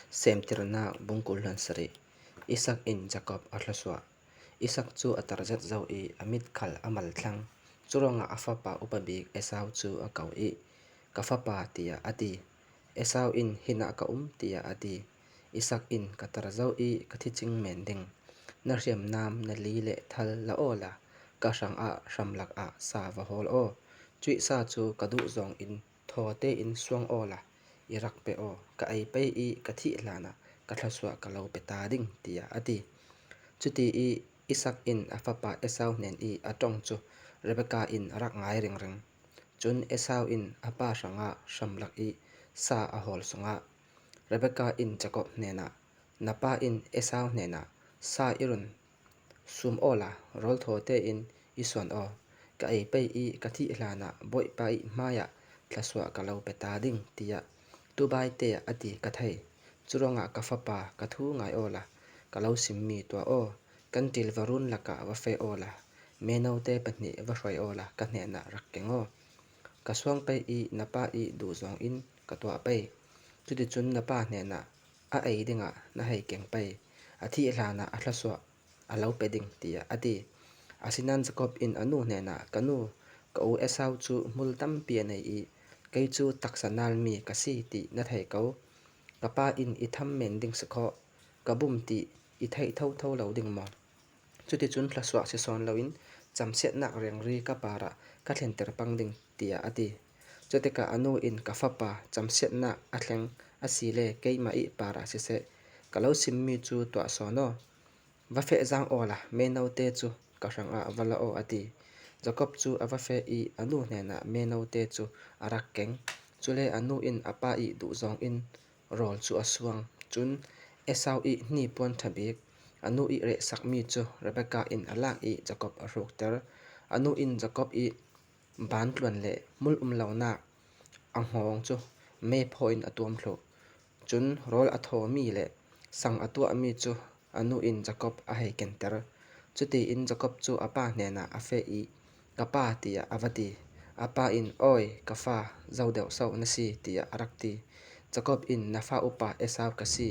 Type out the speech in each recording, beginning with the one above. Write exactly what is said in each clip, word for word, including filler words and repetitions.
Semtirna bung kul le sari. Isak in Jakob a thluasuah. Isak chu a tarjat zo i, a mit khal a mal thlang. Churuangah a fapa upa bik Esau chu a ko i, "Ka fapa," tia a ti. Esau in, "Hinah ka um," tia a ti. Isak in, "Ka tar zo i, ka thi ching men ding. Na hriamnam na li le thal la aw la, ka hrangah hramlak ah sa va hawl aw. Chuih sa chu ka duh zawng in thaw tein suang aw la, i rak pe aw. Ka ei pei i ka thih hlanah ka thluasuah ka lo pe ta ding," tia a ti. Chuti i Isak in a fapa Esau hnen i a ṭong chu Rebeka in a rak ngai ringring. Chun Esau in a pa hrangah hramlak i sa a hawl sungah Rebeka in Jakob hnenah, "Na pa in Esau hnenah sa i run sum aw la, rawl thaw tein i suan aw. Ka ei pei i ka thih hlanah Bawipa i hmaiah thluasuah ka lo pe ta ding," tia tu baite a ti ka thei. Churuangah ka fapa, ka thu ngai aw la, ka lo sim mi tuah aw. Kan ṭil varun lakah va fe aw la, menote pahnih va hruai aw la, ka hnenah rak keng aw. Ka suang pei i na pa i duh zawng in ka tuah pei. Chuti chun na pa hnenah a ei dingah na hei keng pei. A thih hlanah a thluasuah a lo pe ding, tia a ti. Asinan Jakob in a nu hnenah, "Ka nu, ka u Esau chu hmul tampi a nei i, kei chu taksa nal mi ka si ti na thei ko. Ka pa in i tham men ding si khaw, ka bum ti i theih thotho lo ding maw? Chuti chun thluasuah si sawn loin chamsiatnak rengri ka parah ka thlentir pang ding," tia a ti. Chutikah a nu in, "Ka fapa, chamsiatnak a thleng a si le keimah i parah siseh, ka lo sim mi chu tuah sawn aw. Va feh zang aw la, menote chu ka hrangah va la aw," a ti. Jakob chu a va feh i a nu hnenah menote chu a rak keng. Chule a nu in a pa i duh zawng in rawl chu a suang. Chun Esau i hni puan ṭha bik a nu i rehsak mi chu Rebeka in a lak i Jakob a hruktir. A nu in Jakob i ban tluan le hmul um lonak a nghawng chu meiphaw in a tuam thluh. Chun rawl a thaw mi le sang a tuah mi chu a nu in Jakob a hei kentir. Chutiin Jakob chu a pa hnenah a feh i, "Ka pa," tia a va ti. A pa in, "Awi, ka fa, zo deuh so na si?" tia a rak ti. Jakob in, "Na fa upa Esau ka si.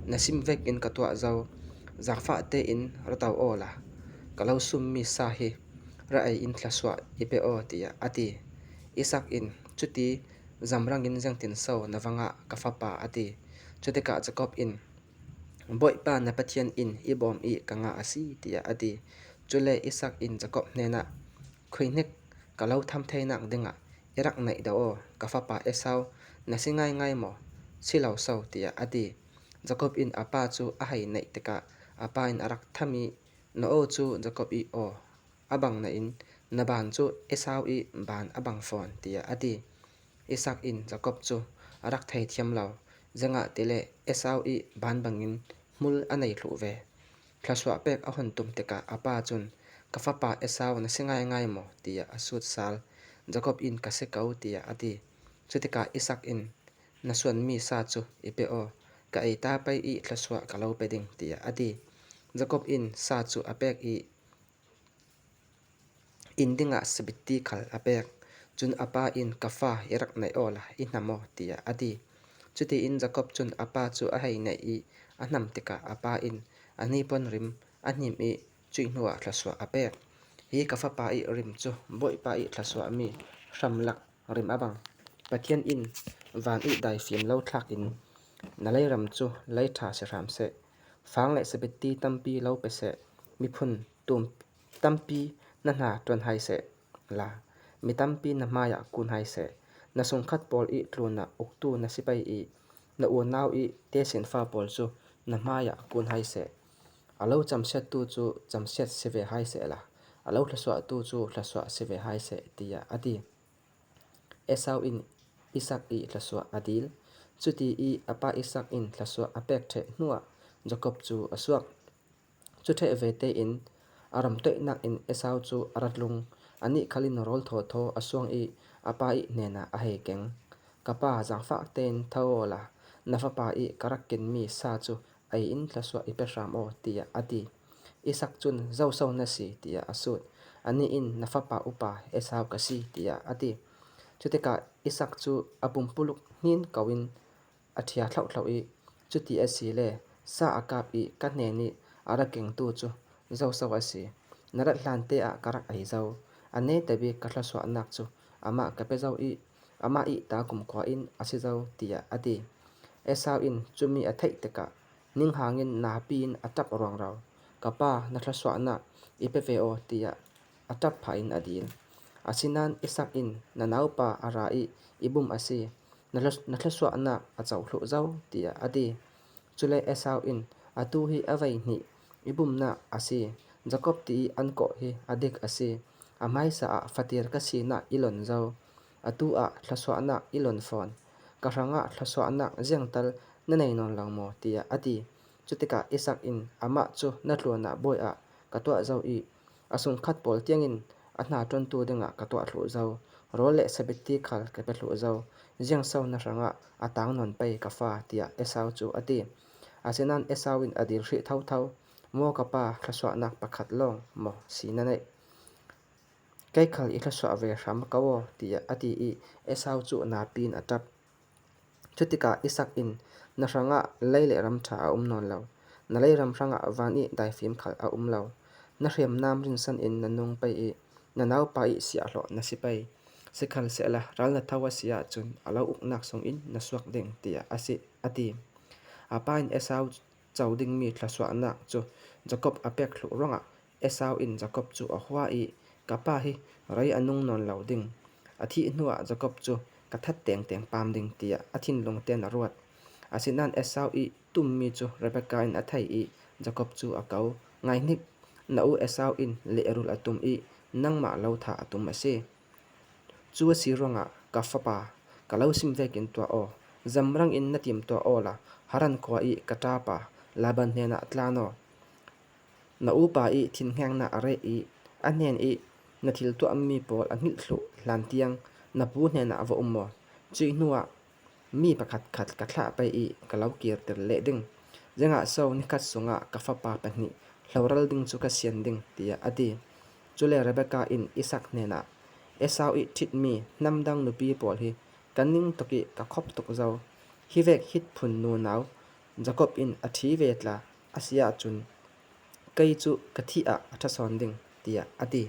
Na sim vekin ka tuah zo. Zangfah tein ra to aw la, ka lo sum mi sa hi ra ei in thluasuah i pe aw," tia a ti. Isak in, "Chuti zamrangin zengtin so na va ngah, ka fapa?" a ti. Chutikah Jakob in, "Bawipa na Pathian in i bawm i ka ngah a si," tia a ti. Chule Isak in Jakob hnenah, "Khuihnik ka lo tham theinak dingah i rak neih deuh aw, ka fapa Esau na si ngaingai maw? Si lo so?" tia a ti. Jakob in a pa chu a hei neih tikah a pa in a rak tham i, "Na aw chu Jakob i aw a bang nain, na ban chu Esau i ban a bang fawn," tia a ti. Isak in Jakob chu a rak thei thiam lo, zengah tile Esau i ban bangin hmul a nei thluh ve. Thluasuah pek a hon tum tikah a pa chun, "Ka fapa Esau na si ngaingai maw?" tia a sut sal. Jakob in, "Ka si ko," tia a ti. Chutikah Isak in, "Na suan mi sa chu i pe aw, ka ei ta pei i thluasuah ka lo pe ding," tia a ti. Jakob in sa chu a pek i, in dingah sabitti khal a pek. Chun a pa in, "Ka fa, i rak neih aw la, i hnam aw," tia a ti. Chutiin Jakob chun a pa chu a hei neih i a hnam tikah a pa in a hni puan rim a hnim i chuih hnuah thluasuah a pek. "Hi ka fapa i rim chu Bawipa i thluasuah mi hramlak rim a bang. Pathian in van i dai fim lo thlakin na leiram chu lei ṭha si hram seh. Fang le sabitti tampi lo pe seh. Miphun tum tampi na hna ṭuan hai seh la, mi tampi na hmaiah kun hai seh. Na sungkhat pawl i tlunah uktu na si pei i na unau i tesinfa pawl chu na hmaiah kun hai seh. A lo chamsiattu chu chamsiat si ve hai seh la, a lo thluasuahtu chu thluasuah si ve hai seh," tia a ti. Esau in Isak i thluasuah a dil. Chuti i a pa Isak in thluasuah a pek ṭheh hnuah Jakob chu a suak. Chu ṭheh ve tein a ram toihnak in Esau chu a ra tlung. A nih khalin rawl thaw thaw a suang i a pa i hnenah a hei keng. "Ka pa, zangfah tein tho aw la, na fapa i ka rak ken mi sa chu ei in thluasuah i pe hram aw," tia a ti. Isak chun, "Zo so na si?" tia a sut. A ni in, "Na fapa upa Esau ka si," tia a ti. Chutikah Isak chu a pumpuluk hnin ko in a ṭhia thlauh thlauh i, Chuti a si le, sa a kap i ka hnen i a ra keng tu chu zo so a si. Na rat hlan te a ka rak ei zo. A ne ta bi ka thla suah nak chu ama ka pe zo i, ama i ta kum kua in a si zo, tia a ti. Esau in chumi a theih tek a, ning hangin napi in a tap ruang rau. Ka pa, na thla suah nak i pe ve aw, tia a tap pha in a dil. A sinan Isak in, na naupa a ra i, i bum a si. Na thla, na thla suah nak a chau hluh zo, tia a ti. Chule Esau in, a tu hi a vei hnih, i bum nak a si. Jakob ti i an koh hi a dik a si. A hmaisa a fatir ka si nak i lon zo. A tu a thla suah nak i lon fawn. Ka hrang a thla suah nak ziang tal na nei nawn lang maw, tia a ti. Chutik a Isak in, amah chu na tluan a buai a ka tuah zo i, a sung khat pawl tiang in a hna ṭuan tu ding a ka tuah hluh zo. Rawl le sabit ti khal ka pe hluh zo. Ziang so na hrang a a tang nawn pei ka fa, tia Esau chu a ti. A sinan Esau in a dil hrih tho tho. Maw ka pa, thla suah nak pakhat lawng maw si na neih? Kei khal i thla suah ve hram ka aw, tia a ti i, Esau chu napi in a tap. Chutik a Isak in, na hrang a lei le ram ṭha a um nawn lo. Na lei ram hrang a van i daifim khal a um lo. Na hriam nam rinsan in na nung pei i, na naupa i siah hlawh na si pei. Sikhal seh la, ral na tho a si a chun a lo uk nak sung in na suak ding, tia a si, a ti. A pa in Esau chau ding mi thla suah nak chu Jakob a pek hluh ruang a, Esau in Jakob chu a hua i, ka pa hi rei a nung nawn lo ding. A thih hnu a Jakob chu ka that teng teng pam ding, tia a thinlung ten a ruat. A sinan Esau i tum mi chu Rebekah in a thei i, Jakob chu a ko. Ngai hnik, na u Esau in lehrul a tum i, nangmah lo tha a tum a si. Chu a si ruang a ka fapa, ka lo sim vekin tuah aw. Zamrang in na tim tuah aw la, Haran kua i ka ṭapa Laban hnen a tlan aw. Na upa i thinhengna a reh i, a hnen i na thil tuah mi pawl a hngilh hluh hlan tiang na pu hnen a va um aw. Chui hnu a mi pakhat khat ka thlah pei i ka lo kir tir leh ding. Ziang a so ni khat sung a ka fapa pahnih hloral ding chu ka sian ding, tia a ti. Chule Rebekah in Isak hnen a, Esau i thit mi hnam dang nupi pawl hi ka ning tuk i ka khop tuk zo. Hi vek hit phun nu nau Jakob in a thi ve tla a si a chun, kei chu ka thih a a ṭha sawn ding, tia a ti.